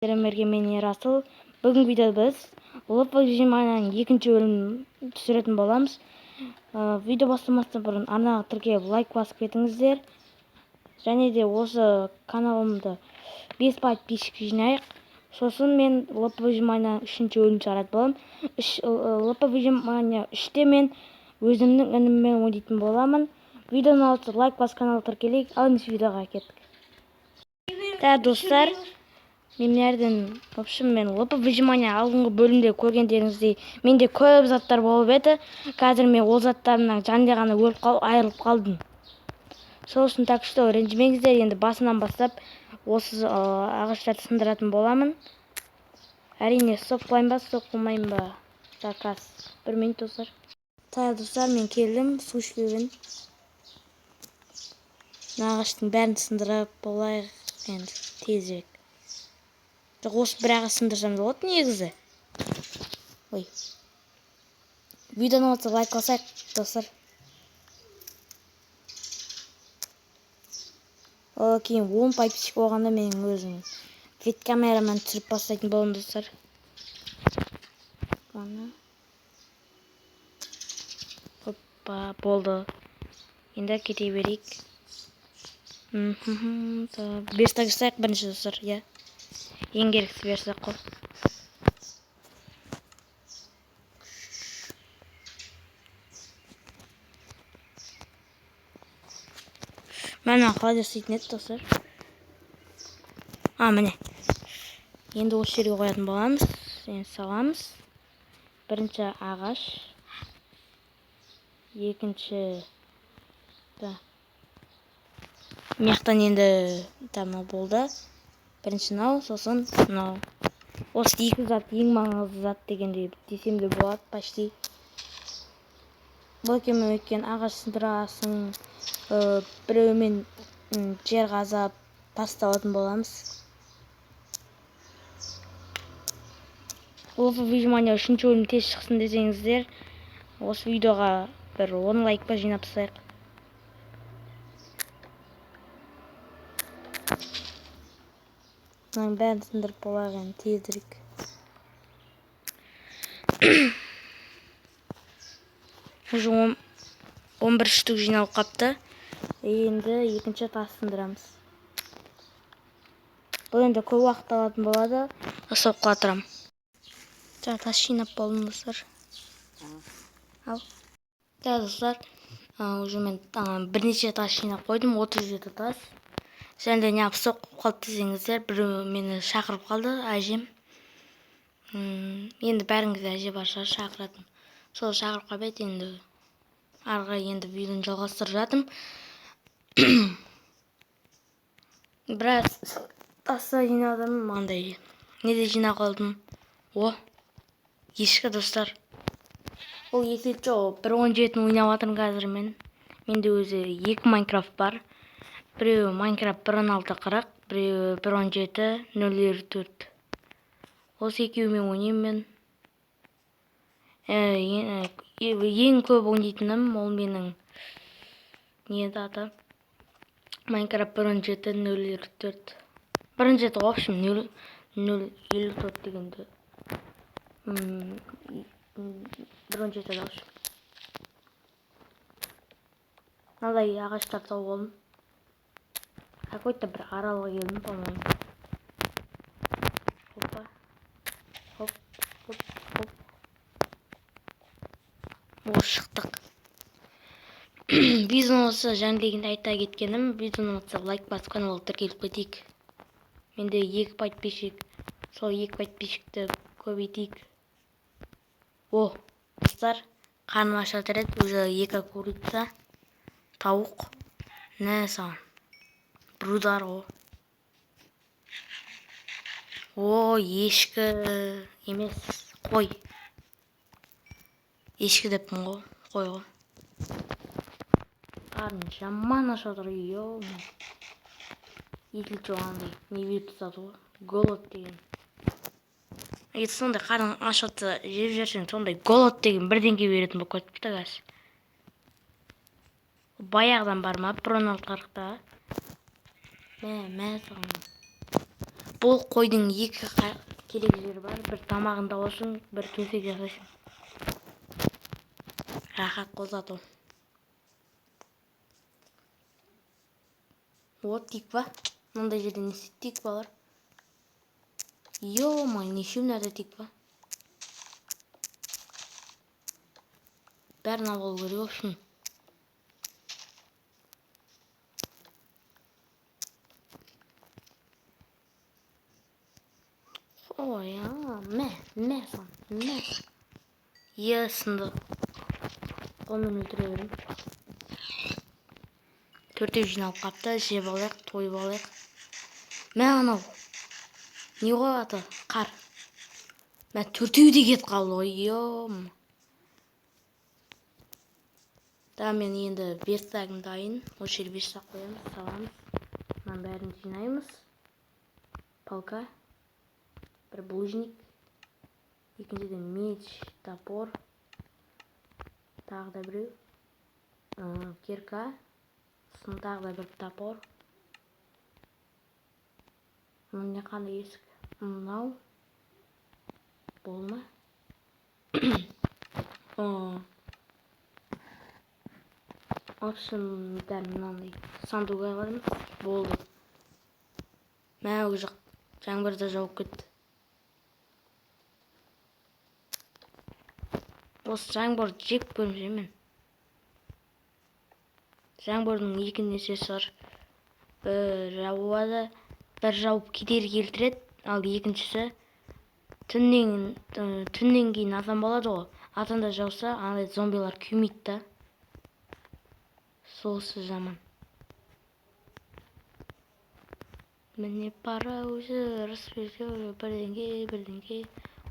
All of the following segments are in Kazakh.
Сіздермен мен Ерасыл. Бүгінгі видеода біз Лп выжиманияның екінші бөлімін түсіретін боламыз. Видео бастамастан бұрын арнаға тіркеліп, лайк басып кетіңіздер. Және де осы каналымды 5 подписчик жинайық. Сосын мен ЛП выжиманияның үшінші бөлімін шығаратын боламын. ЛП выжимания 3-те мен өзімнің ініммен ойнайтын боламын. Видеоны алса лайк басып, каналға тіркелейік. Ал енді видеоға кеттік. Так, достар, мен мына, в общем, мен ЛП выжимания алдыңғы бөлімде көргендеріңіздей, менде көп заттар болып еді. Қазір мен ол заттарымнан жанде ғана өліп қалып, айырылып қалдым. Сол үшін, так что ренжімеңіздер, енді басынан бастап осы ағаштарды сындыратын боламын. Әрине, стоп қылайын ба, стоп қылмайын ба? Заказ. Бір минут, достар. Так, достар, мен келдім, су ішпеуін. Мына ағаштың бәрін сындырып болайық енді тезірек. Жоқ, осы бір ағаш сындырсам да болады негізі. Ой. Видеоны болса лайк басайық, достар. Ол кейін 10 подписчик болғанда мен өзім вид камерамен түсіріп бастайтын боламын, достар. Ана. Хоппа, болды. Енді кете берейік. Верстак жасайық бірінші, достар, иә. Ең керектісі верстак қой. Мына қалай жасайтын еді, достар? А, міне. Енді осы жерге қоятын боламыз. Енді саламыз. Бірінші ағаш. Екінші, да. Мына жақтан енді там болды. Бірінші мынау, сосын мынау. Осы екі зат ең маңызды зат дегендей десем де болады почти. Бұл екеуімен өткен ағаш сындырасың, біреумен жер қазап тас табатын боламыз. Осы выжимания үшінші бөлім тез шықсын десеңіздер, осы видеоға бір 10 лайк па жинап тастайық. Мынаның бәрін сындырып болайық енді тезірек. Уже 11 штук жиналып қапты. Енді екінші тас сындырамыз. Бұл енді көп уақыт алатын болады. Стоп қыла тұрамын. Так, тас жинап болдым, достар. Ал. Так, достар, уже мен бірнеше тас жинап қойдым, 37 тас. Және де неғып стоп қылып қалды десеңіздер, біреу мені шақырып қалды, әжем. Енді бәріңізде әже бар шығар шақыратын. Сол шақырып қалып еді, енді ары қарай енді видеоны жалғастырып жатырмын. Біраз тас та жинадым, андай не де жинап қалдым. О, ешкі, достар. Ол если чё, 1.17-ні ойнап жатырмын қазір мен. Менде өзі екі Майнкрафт бар. Біреуі Майнкрафт 1.16.40, біреуі 1.17.054. Осы екеуімен ойнаймын мен. Ең көп ойнайтыным ол менің не еді аты? Майнкрафт 1.17.054. 1.17, в общем, 0.054 дегенді. 1.17, в общем. Мынадай ағаштар тауып алдым. Какой-то бір аралға келдім, по-моему. Опа. Хоп, хоп, хоп. О, шықтық. Видеоны болса, жаңа дегенде айта кеткенім, видеоны болса лайк басып, каналға тіркеліп кетейік. Менде екі подписчик. Сол екі подписчикті көбейтейік. О, достар, қарным ашып жатыр еді. Уже екі курица, тауық. Нә саған. Бір удар ғой. О, ешкі емес, қой. Ешкі деппін ғой, қой ғой. Қарным жаман ашып жатыр, ё. Если чё, андай не беріп тастады ғой, голод деген. Егер сондай қарның ашып жатса, жеп жіберсең, сондай голод деген бірдеңке беретін болып кетіпті қазір. Баяғыдан бар ма, 1.16.40-та? Мә, мә саған. Бұл қойдың екі керек жері бар. Бір тамағын табасың, бір төсек жасайсың. Рахат қозады. О, тиква. Мындай жерде не істейді тиквалар? Ё-моё, неше мынада тиква? Бәрін алып алу керек, в общем. Ой, мә, мә сан, мә. Е, сынды. Қолмен өлтіре беремін. Төртеу жиналып қапты, жеп алайық, тойып алайық. Мә, анау. Не ғой аты? Қар. Мә, төртеу де кетіп қалды ғой, ем. Да, мен енді верстагым дайын. Осы жерге верстак қоямыз, саламыз. Мынаның бәрін жинаймыз. Палка. Бір булыжник. Екіншіден меч, топор. Тағы да біреу. Кирка. Сосын тағы да бір топор. Мына қандай есік? Мынау. Болды ма? В общем, бәрін мынандай сандуға қоямыз. Болды. Мә, ол жақ жаңбыр да жауып кетті. Осы жаңбыр жек көрмеймін мен. Жаңбырдың екі несесі бар. Бір жауады, бір жауып кедергі келтіреді, ал екіншісі түннен кейін азан болады ғой. Азанда жауса, андай зомбилар күймейді да. Сосы жаман. Міне пора уже распределю бірдеңе, бірдеңе.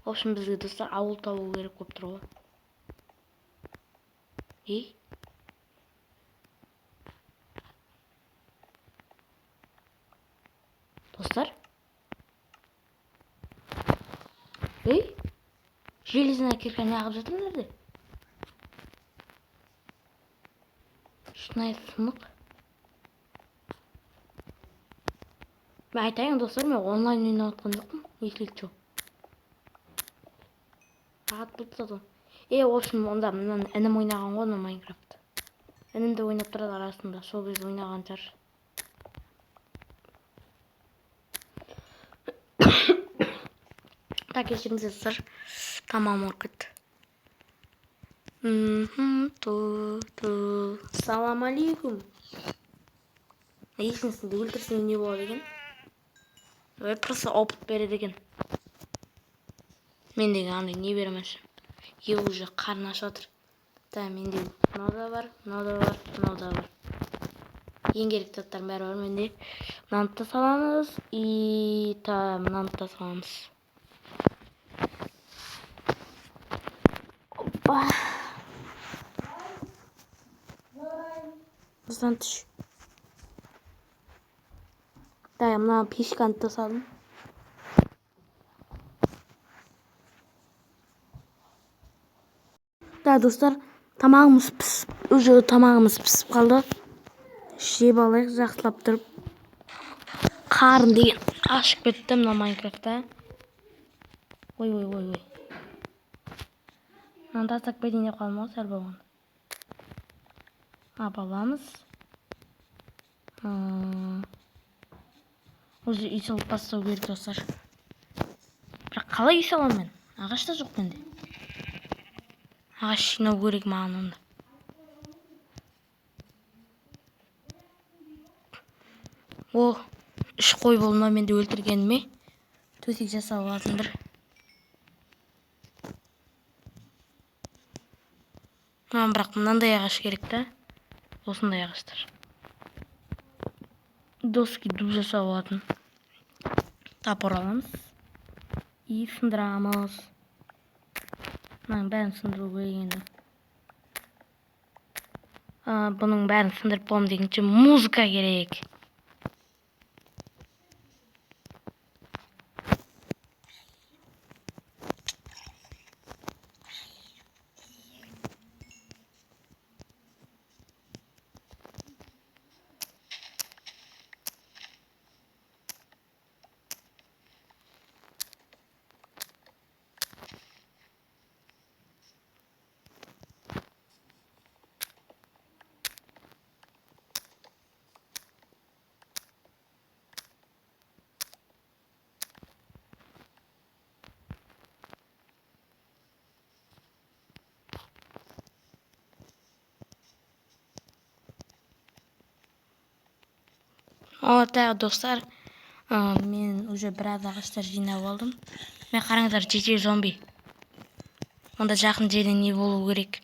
В общем, бізге достар ауыл табу керек болып тұр ғой. Ей? Достар? Ей? Железная кирка неғып жатыр мына жерде? Шынайы сынық. Мен айтайын достар, мен онлайн ойнап жатқан жоқпын, если чё. Ағат болып тұрады ғой. В общем, онда мынаны інім ойнаған ғой, мына Майнкрафт. Інім де ойнап тұрады арасында, сол кезде ойнаған шығар. Так, кешіріңіздер достар, тамағым ауырып кетті. Ту, ту. Салам алейкум. Екіншісінде өлтірсең не болады екен? Ой, просто опыт береді екен. Мен деген андай не беремін. Е, уже қарны ашып жатыр. Да, менде мынау да бар, мынау да бар, мынау да бар. Ең керекті заттардың бәрі бар менде. Мынаны да саламыз, и та мынаны да саламыз. Опа. Осыдан түш. Да, мына пешканы да салдым. Да, достар, тамағымыз пісіп, уже тамағымыз пісіп қалды. Жеп алайық, жақсылап тұрып. Қарын деген ашып кетті мына Майнкрафтта. Ой, ой, ой, ой. Мынаны тастап кетейін деп қалдым ғой сәл болғанда. Ап аламыз. Уже үй салып бастау керек достар. Бірақ қалай үй саламын мен? Ағаш та жоқ менде. Ағаш жинау керек маған онда. О, 3 қой болды ма менде өлтіргеніме? Төсек жасап алатын бір. Маған бірақ мынандай ағаш керек та. Осындай ағаштар. Доски дуб жасап алатын. Топор аламыз. И сындырамыз. Мынаның бәрін сындыру керек енді. Бұның бәрін сындырып боламын дегенше музыка керек. О, так, достар, мен уже біраз ағаштар жинап алдым. Мә, қараңыздар, жеке зомби. Онда жақын жерде не болу керек?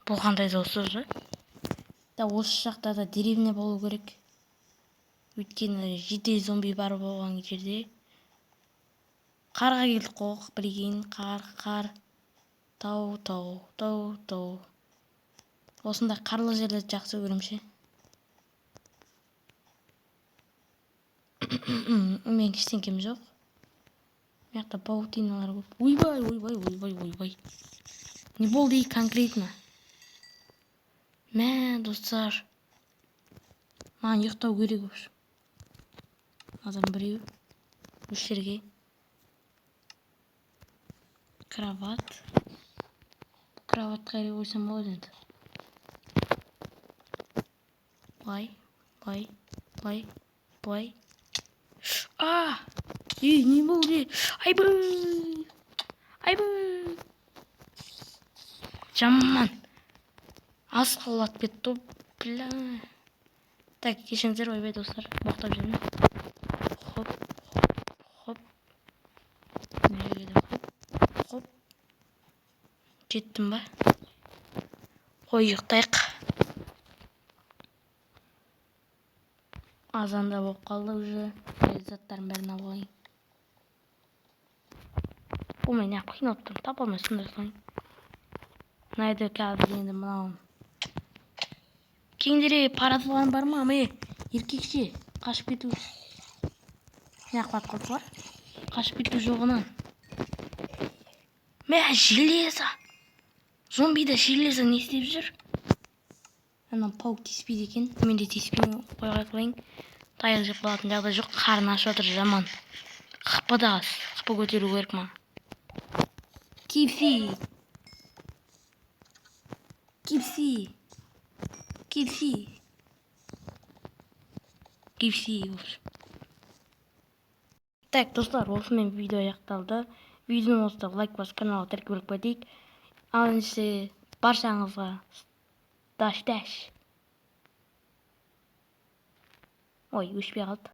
Бұл қандай дауыс уже? Да, осы жақта да деревня болу керек. Өйткені жеке зомби бар болған жерде. Қарға келдік қой, білген қар, қар. Тау, тау, тау, тау. Осындай қарлы жерлерді жақсы көремін ше. Менің ештеңкем жоқ. Мына жақта паутиналар көп. Ойбай, ойбай, ойбай, ойбай. Не болды конкретно? Мә, достар. Маған ұйықтау керек в общем. Адам біреу. Осы жерге. Кровать. Кровать қайда қойсам болады енді? Былай, былай, былай, былай. А! Ей, не болды? Айбай! Айбай! Жаман. Аз құлап кетті, бля. Так, кешіріңіздер, ойбай, достар, боқтап жүрмін. Хоп, хоп, хоп. Мына жерге де хоп, хоп. Жеттім ба? Қой, ұйықтайық. Азанда болып қалды уже. Заттардың бәрін алып алайын. О, мен неғып қиналып тұрмын, таба алмай сондай салайын. Мына жерде қазір енді мынау. Кеңдере паразылған бар ма? Ме, еркекше, қашып кету. Неғып қатып қалды бұлар? Қашып кету жоғынан. Мә, железо. Зомбида железо не істеп жүр? Анау паук тиіспейді екен. Мен де тиіспеймін, қойға қояйын. Таяқ жеп қалатын жағдай жоқ, қарын ашып жатыр жаман. Қпы да аз, қпы көтеру керек маған. KFC. KFC. KFC. KFC, в общем. Так, достар, осымен видео аяқталды. Видеоны болса лайк басып, каналға тіркеліп кетейік. Ал ендеше баршаңызға даш даш. Ой, өшпей қалды.